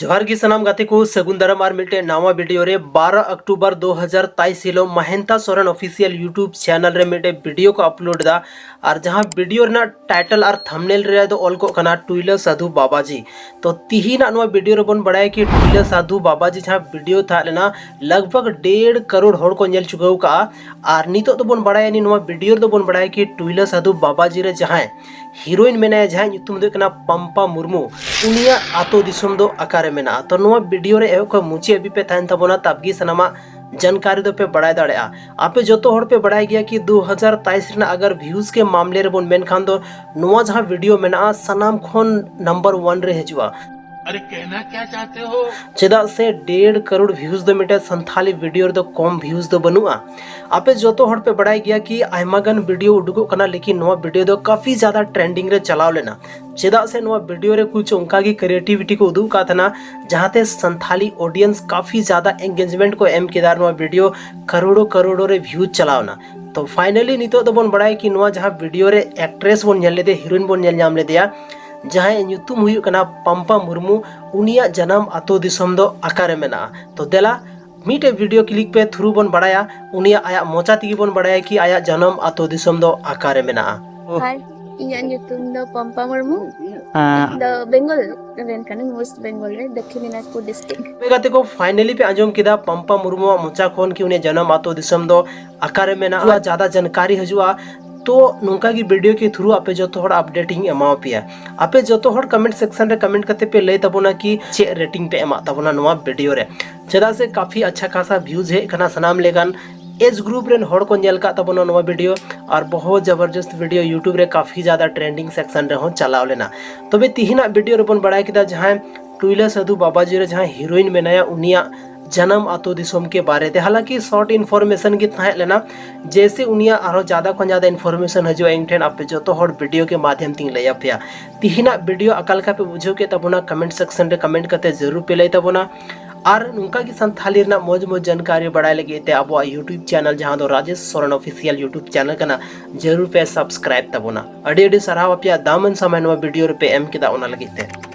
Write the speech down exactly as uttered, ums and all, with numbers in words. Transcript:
ᱡᱚᱦᱟᱨ ᱜᱮ ᱥᱟᱱᱟᱢ ᱜᱟᱛᱮ ᱠᱚ, ᱥᱟᱹᱜᱩᱱ ᱫᱟᱨᱟᱢ ᱟᱨ ᱢᱤᱫᱴᱮᱱ ᱱᱟᱣᱟ ᱵᱷᱤᱰᱤᱭᱳ ᱨᱮ᱾ ᱵᱟᱨᱚ ᱚᱠᱴᱳᱵᱚᱨ ᱫᱩ ᱦᱟᱡᱟᱨ ᱛᱮᱭᱤᱥ ᱦᱤᱞᱳᱜ ᱢᱟᱦᱮᱱᱛᱟ ᱥᱚᱨᱮᱱ ᱚᱯᱷᱤᱥᱤᱭᱟᱞ YouTube ᱪᱮᱱᱮᱞ ᱨᱮ ᱢᱤᱫᱴᱮᱱ ᱵᱷᱤᱰᱤᱭᱳ ᱠᱚ ᱟᱯᱞᱳᱰ ᱮᱫᱟ, ᱟᱨ ᱡᱟᱦᱟᱸ ᱵᱷᱤᱰᱤᱭᱳ ᱨᱮᱱᱟᱜ ᱴᱟᱭᱴᱮᱞ ᱟᱨ ᱛᱷᱟᱢᱵᱱᱮᱞ ᱨᱮ ᱫᱚ ᱚᱞ ᱠᱚᱜ ᱠᱟᱱᱟ ᱴᱩᱭᱞᱟᱹ ᱥᱟᱫᱷᱩ ᱵᱟᱵᱟᱡᱤ᱾ ᱛᱚ ᱛᱤᱦᱤᱧᱟᱜ ᱱᱚᱣᱟ ᱵᱷᱤᱰᱤᱭᱳ ᱨᱮᱵᱚᱱ ᱵᱟᱲᱟᱭᱟ ᱠᱤ ᱴᱩᱭᱞᱟᱹ ᱥᱟᱫᱷᱩ ᱵᱟᱵᱟᱡᱤ ᱡᱟᱦᱟᱸ ᱵᱷᱤᱰᱤᱭᱳ ᱛᱟᱦᱮᱸ ᱞᱮᱱᱟ, ᱞᱟᱜᱽ ᱵᱷᱟᱜᱽ ᱰᱮᱲ ᱠᱟᱨᱳᱲ ᱦᱚᱲ ᱠᱚ ᱧᱮᱞ ᱪᱩᱠᱟᱹᱣ ᱠᱟᱜᱼᱟ, ᱟᱨ ᱱᱤᱛᱚᱜ ᱫᱚᱵᱚᱱ ᱵᱟᱲᱟᱭᱟ ᱱᱤ ᱱᱚᱣᱟ ᱵᱷᱤᱰᱤᱭᱳ ᱨᱮᱫᱚ ᱵᱚᱱ ᱵᱟᱲᱟᱭᱟ ᱠᱤ ᱴᱩᱭᱞᱟᱹ ᱥᱟᱫᱷᱩ ᱵᱟᱵᱟᱡᱤ ᱨᱮ ᱡᱟᱦᱟᱸᱭ ᱦᱤᱨᱳᱭᱤᱱ ᱢᱮᱱᱟᱭᱟ, ᱡᱟᱦᱟᱸᱭ ᱧᱩᱛᱩᱢ ᱫᱚ ᱦᱩᱭᱩᱜ ᱠᱟᱱᱟ ᱯᱟᱢᱯᱟ ᱢᱩᱨᱢᱩ, ᱩᱱᱤᱭᱟᱜ ᱟᱛᱳ ᱫᱤᱥᱚᱢ ᱫᱚ ᱚᱠᱟᱨᱮ ᱢᱮᱱᱟᱜᱼᱟ᱾ ᱛᱚ ᱱᱚᱣᱟ ᱵᱷᱤᱰᱤᱭᱳ ᱨᱮ ᱮᱦᱚᱵ ᱠᱷᱚᱱ ᱢᱩᱪᱟᱹᱫ ᱦᱟᱹᱵᱤᱡ ᱯᱮ ᱛᱟᱦᱮᱱ ᱛᱟᱵᱚᱱᱟ, ᱛᱟᱵᱜᱮ ᱥᱟᱱᱟᱢᱟᱜ ᱡᱟᱱᱠᱟᱨᱤ ᱫᱚᱯᱮ ᱵᱟᱲᱟᱭ ᱫᱟᱲᱮᱭᱟᱜᱼᱟ᱾ ᱟᱯᱮ ᱡᱚᱛᱚ ᱦᱚᱲ ᱯᱮ ᱵᱟᱲᱟᱭ ᱜᱮᱭᱟ ᱠᱤ ᱫᱩ ᱦᱟᱡᱟᱨ ᱛᱮᱭᱤᱥ ᱨᱮᱱᱟᱜ ᱟᱜᱟᱨ ᱵᱷᱤᱭᱩᱡᱽ ᱠᱮ ᱢᱟᱢᱞᱮ ᱨᱮᱵᱚᱱ ᱢᱮᱱᱠᱷᱟᱱ ᱫᱚ ᱱᱚᱣᱟ ᱡᱟᱦᱟᱸ ᱵᱷᱤᱰᱤᱭᱳ ᱢᱮᱱᱟᱜᱼᱟ, ᱥᱟᱱᱟᱢ ᱠᱷᱚᱱ ᱱᱟᱢᱵᱟᱨ ᱳᱣᱟᱱ ᱨᱮ ᱦᱤᱡᱩᱜᱼᱟ᱾ अरे कहना क्या चाहते हो? ᱪᱮᱫᱟᱜ ᱥᱮ ᱰᱮᱲ ᱠᱟᱨᱳᱲ ᱵᱷᱤᱭᱩᱡᱽ ᱫᱚ ᱢᱤᱫᱴᱮᱱ ᱥᱟᱱᱛᱷᱟᱞᱤ ᱵᱷᱤᱰᱤᱭᱳ ᱨᱮᱫᱚ ᱠᱚᱢ ᱵᱷᱤᱭᱩᱡᱽ ᱫᱚ ᱵᱟᱹᱱᱩᱜᱼᱟ᱾ ᱟᱯᱮ ᱡᱚᱛᱚ ᱦᱚᱲ ᱯᱮ ᱵᱟᱲᱟᱭ ᱜᱮᱭᱟ ᱠᱤ ᱟᱭᱢᱟ ᱜᱟᱱ ᱵᱷᱤᱰᱤᱭᱳ ᱩᱰᱩᱠᱚᱜ ᱠᱟᱱᱟ, ᱞᱮᱠᱤᱱ ᱱᱚᱣᱟ ᱵᱷᱤᱰᱤᱭᱳ ᱫᱚ ᱠᱟᱯᱷᱤ ᱡᱟᱫᱟ ᱴᱨᱮᱱᱰᱤᱝ ᱨᱮ ᱪᱟᱞᱟᱣ ᱞᱮᱱᱟ᱾ ᱪᱮᱫᱟᱜ ᱥᱮ ᱱᱚᱣᱟ ᱵᱷᱤᱰᱤᱭᱳ ᱨᱮ ᱠᱩᱪ ᱚᱱᱠᱟ ᱜᱮ ᱠᱨᱤᱭᱮᱴᱤᱵᱷᱤᱴᱤ ᱠᱚ ᱩᱫᱩᱜ ᱟᱠᱟᱫ ᱛᱟᱦᱮᱱᱟ, ᱡᱟᱦᱟᱸᱛᱮ ᱥᱟᱱᱛᱷᱟᱞᱤ ᱚᱰᱤᱭᱮᱱᱥ ᱠᱟᱯᱷᱤ ᱡᱟᱫᱟ ᱮᱱᱜᱮᱡᱽᱢᱮᱱᱴ ᱠᱚ ᱮᱢ ᱠᱮᱫᱟ ᱟᱨ ᱱᱚᱣᱟ ᱵᱷᱤᱰᱤᱭᱳ ᱠᱟᱨᱳᱲᱳ ᱠᱟᱨᱳᱲᱳ ᱨᱮ ᱵᱷᱤᱭᱩᱡᱽ ᱪᱟᱞᱟᱣ ᱮᱱᱟ᱾ ᱛᱚ ᱯᱷᱟᱭᱱᱟᱞᱤ ᱱᱤᱛᱚᱜ ᱫᱚᱵᱚᱱ ᱵᱟᱲᱟᱭᱟ ᱠᱤ ᱱᱚᱣᱟ ᱡᱟᱦᱟᱸ ᱵᱷᱤᱰᱤᱭᱳ ᱨᱮ ᱮᱠᱴᱨᱮᱥ ᱵᱚᱱ ᱧᱮᱞ ᱞᱮᱫᱮᱭᱟ, ᱦᱤᱨᱳᱭᱤᱱ ᱵᱚᱱ ᱧᱮᱞ ᱧᱟᱢ ᱞᱮᱫᱮᱭᱟ, ᱡᱟᱦᱟᱸᱭᱟᱜ ᱧᱩᱛᱩᱢ ᱦᱩᱭᱩᱜ ᱠᱟᱱᱟ ᱯᱟᱢᱯᱟ ᱢᱩᱨᱢᱩ, ᱩᱱᱤᱭᱟᱜ ᱡᱟᱱᱟᱢ ᱟᱛᱳ ᱫᱤᱥᱚᱢ ᱫᱚ ᱚᱠᱟᱨᱮ ᱢᱮᱱᱟᱜᱼᱟ᱾ ᱛᱚ ᱫᱮᱞᱟ ᱢᱤᱫᱴᱮᱡ ᱵᱷᱤᱰᱤᱭᱳ ᱠᱞᱤᱯ ᱯᱮ ᱛᱷᱨᱩ ᱵᱚᱱ ᱵᱟᱲᱟᱭᱟ, ᱩᱱᱤᱭᱟᱜ ᱟᱭᱟᱜ ᱢᱚᱪᱟ ᱛᱮᱜᱮ ᱵᱚᱱ ᱵᱟᱲᱟᱭᱟ ᱠᱤ ᱟᱭᱟᱜ ᱡᱟᱱᱟᱢ ᱟᱛᱳ ᱫᱤᱥᱚᱢ ᱫᱚ ᱚᱠᱟᱨᱮ ᱢᱮᱱᱟᱜᱼᱟ᱾ ᱦᱟᱭ, ᱤᱧᱟᱹᱜ ᱧᱩᱛᱩᱢ ᱫᱚ ᱯᱟᱢᱯᱟ ᱢᱩᱨᱢᱩ᱾ ᱟᱸ, ᱤᱧ ᱫᱚ ᱵᱮᱝᱜᱚᱞ ᱨᱮᱱ ᱠᱟᱹᱱᱟᱹᱧ, ᱳᱭᱮᱥᱴ ᱵᱮᱝᱜᱚᱞ ᱨᱮ, ᱫᱚᱠᱠᱷᱤᱱ ᱫᱤᱱᱟᱡᱽᱯᱩᱨ ᱰᱤᱥᱴᱨᱤᱠᱴ᱾ ᱛᱚᱵᱮ ᱜᱟᱛᱮ ᱠᱚ, ᱯᱷᱟᱭᱱᱟᱞᱤ ᱯᱮ ᱟᱸᱡᱚᱢ ᱠᱮᱫᱟ ᱯᱟᱢᱯᱟ ᱢᱩᱨᱢᱩᱣᱟᱜ ᱢᱚᱪᱟ ᱠᱷᱚᱱ ᱠᱤ ᱩᱱᱤᱭᱟᱜ ᱡᱟᱱᱟᱢ ᱟᱛᱳ ᱫᱤᱥᱚᱢ ᱫᱚ ᱚᱠᱟᱨᱮ ᱢᱮᱱᱟᱜᱼᱟ, ᱡᱟᱫᱟ ᱡᱟᱱᱠᱟᱨᱤ ᱦᱤᱡᱩᱜᱼᱟ᱾ ᱛᱚ ᱱᱚᱝᱠᱟ ᱜᱮ ᱵᱷᱤᱰᱤᱭᱳ ᱠᱤ ᱛᱷᱨᱩ ᱟᱯᱮ ᱡᱚᱛᱚ ᱦᱚᱲ ᱟᱯᱰᱮᱴ ᱤᱧ ᱮᱢᱟᱣ ᱯᱮᱭᱟ᱾ ᱟᱯᱮ ᱡᱚᱛᱚ ᱦᱚᱲ ᱠᱚᱢᱮᱱᱴ ᱥᱮᱠᱥᱚᱱ ᱨᱮ ᱠᱚᱢᱮᱱᱴ ᱠᱟᱛᱮ ᱯᱮ ᱞᱟᱹᱭ ᱛᱟᱵᱚᱱᱟ ᱠᱤ ᱪᱮᱫ ᱨᱮᱴᱤᱝ ᱯᱮ ᱮᱢᱟᱜ ᱛᱟᱵᱚᱱᱟ ᱱᱚᱣᱟ ᱵᱷᱤᱰᱤᱭᱳ ᱨᱮ, ᱪᱮᱫᱟᱜ ᱥᱮ ᱠᱟᱯᱷᱤ ᱟᱪᱪᱷᱟ ᱠᱷᱟᱥᱟ ᱵᱷᱤᱭᱩᱡᱽ ᱦᱮᱡ ᱠᱟᱱᱟ, ᱥᱟᱱᱟᱢ ᱞᱮᱠᱟᱱ ᱮᱡᱽ ᱜᱨᱩᱯ ᱨᱮᱱ ᱦᱚᱲ ᱠᱚ ᱧᱮᱞ ᱠᱟᱜ ᱛᱟᱵᱚᱱᱟ ᱱᱚᱣᱟ ᱵᱷᱤᱰᱤᱭᱳ, ᱟᱨ ᱵᱚᱦᱩᱛ ᱡᱚᱵᱚᱨᱡᱚᱥᱛ ᱵᱷᱤᱰᱤᱭᱳ YouTube ᱨᱮ ᱠᱟᱯᱷᱤ ᱡᱟᱫᱟ ᱴᱨᱮᱱᱰᱤᱝ ᱥᱮᱠᱥᱚᱱ ᱨᱮᱦᱚᱸ ᱪᱟᱞᱟᱣ ᱞᱮᱱᱟ᱾ ᱛᱚᱵᱮ ᱛᱤᱦᱤᱧᱟᱜ ᱵᱷᱤᱰᱤᱭᱳ ᱨᱮᱵᱚᱱ ᱵᱟᱲᱟᱭ ᱠᱮᱫᱟ ᱡᱟᱦᱟᱸᱭ ᱴᱩᱭᱞᱟᱹ ᱥᱟᱫᱷᱩ ᱵᱟᱵᱟᱡᱤ ᱨᱮ ᱡᱟᱦᱟᱸᱭ ᱦᱤᱨᱳᱭᱤᱱ ᱢᱮᱱᱟᱭᱟ ᱩᱱᱤᱭᱟᱜ ᱡᱟᱱᱟᱢ ᱟᱛᱳ ᱫᱤᱥᱚᱢ ᱠᱮ ᱵᱟᱨᱮ ᱛᱮ, ᱦᱟᱞᱟᱸᱠᱤ ᱥᱚᱨᱴ ᱤᱱᱯᱷᱚᱨᱢᱮᱥᱚᱱ ᱜᱮ ᱛᱟᱦᱮᱸ ᱞᱮᱱᱟ᱾ ᱡᱮᱭᱥᱮ ᱩᱱᱤᱭᱟᱜ ᱟᱨᱦᱚᱸ ᱡᱟᱫᱟ ᱠᱷᱚᱱ ᱡᱟᱫᱟ ᱤᱱᱯᱷᱚᱨᱢᱮᱥᱚᱱ ᱦᱤᱡᱩᱜᱼᱟ, ᱤᱧ ᱴᱷᱮᱱ ᱟᱯᱮ ᱡᱚᱛᱚ ᱦᱚᱲ ᱵᱷᱤᱰᱤᱭᱳ ᱠᱮ ᱢᱟᱫᱷᱭᱚᱢ ᱛᱤᱧ ᱞᱟᱹᱭ ᱟᱯᱮᱭᱟ᱾ ᱛᱤᱦᱤᱧᱟᱜ ᱵᱷᱤᱰᱤᱭᱳ ᱚᱠᱟ ᱞᱮᱠᱟ ᱯᱮ ᱵᱩᱡᱷᱟᱹᱣ ᱠᱮᱫ ᱛᱟᱵᱚᱱᱟ, ᱠᱚᱢᱮᱱᱴ ᱥᱮᱠᱥᱚᱱ ᱨᱮ ᱠᱚᱢᱮᱱᱴ ᱠᱟᱛᱮ ᱡᱟᱹᱨᱩᱲ ᱯᱮ ᱞᱟᱹᱭ ᱛᱟᱵᱚᱱᱟ᱾ ᱟᱨ ᱱᱚᱝᱠᱟ ᱜᱮ ᱥᱟᱱᱛᱷᱟᱞᱤ ᱨᱮᱱᱟᱜ ᱢᱚᱡᱽ ᱢᱚᱡᱽ ᱡᱟᱱᱠᱟᱨᱤ ᱵᱟᱲᱟᱭ ᱞᱟᱹᱜᱤᱫ ᱛᱮ ᱟᱵᱚᱣᱟᱜ YouTube channel, ᱡᱟᱦᱟᱸ ᱫᱚ Rajesh Soren Official YouTube channel ᱠᱟᱱᱟ, ᱡᱟᱹᱨᱩᱲ ᱯᱮ subscribe ᱛᱟᱵᱚᱱᱟ᱾ ᱟᱹᱰᱤ ᱟᱹᱰᱤ ᱥᱟᱨᱦᱟᱣ ᱟᱯᱮᱭᱟᱜ ᱫᱟᱢᱟᱱ ᱥᱚᱢᱚᱭ ᱱᱚᱣᱟ video ᱨᱮᱯᱮ ᱮᱢ ᱠᱮᱫᱟ, ᱚᱱᱟ ᱞᱟᱹᱜᱤᱫ ᱛᱮ᱾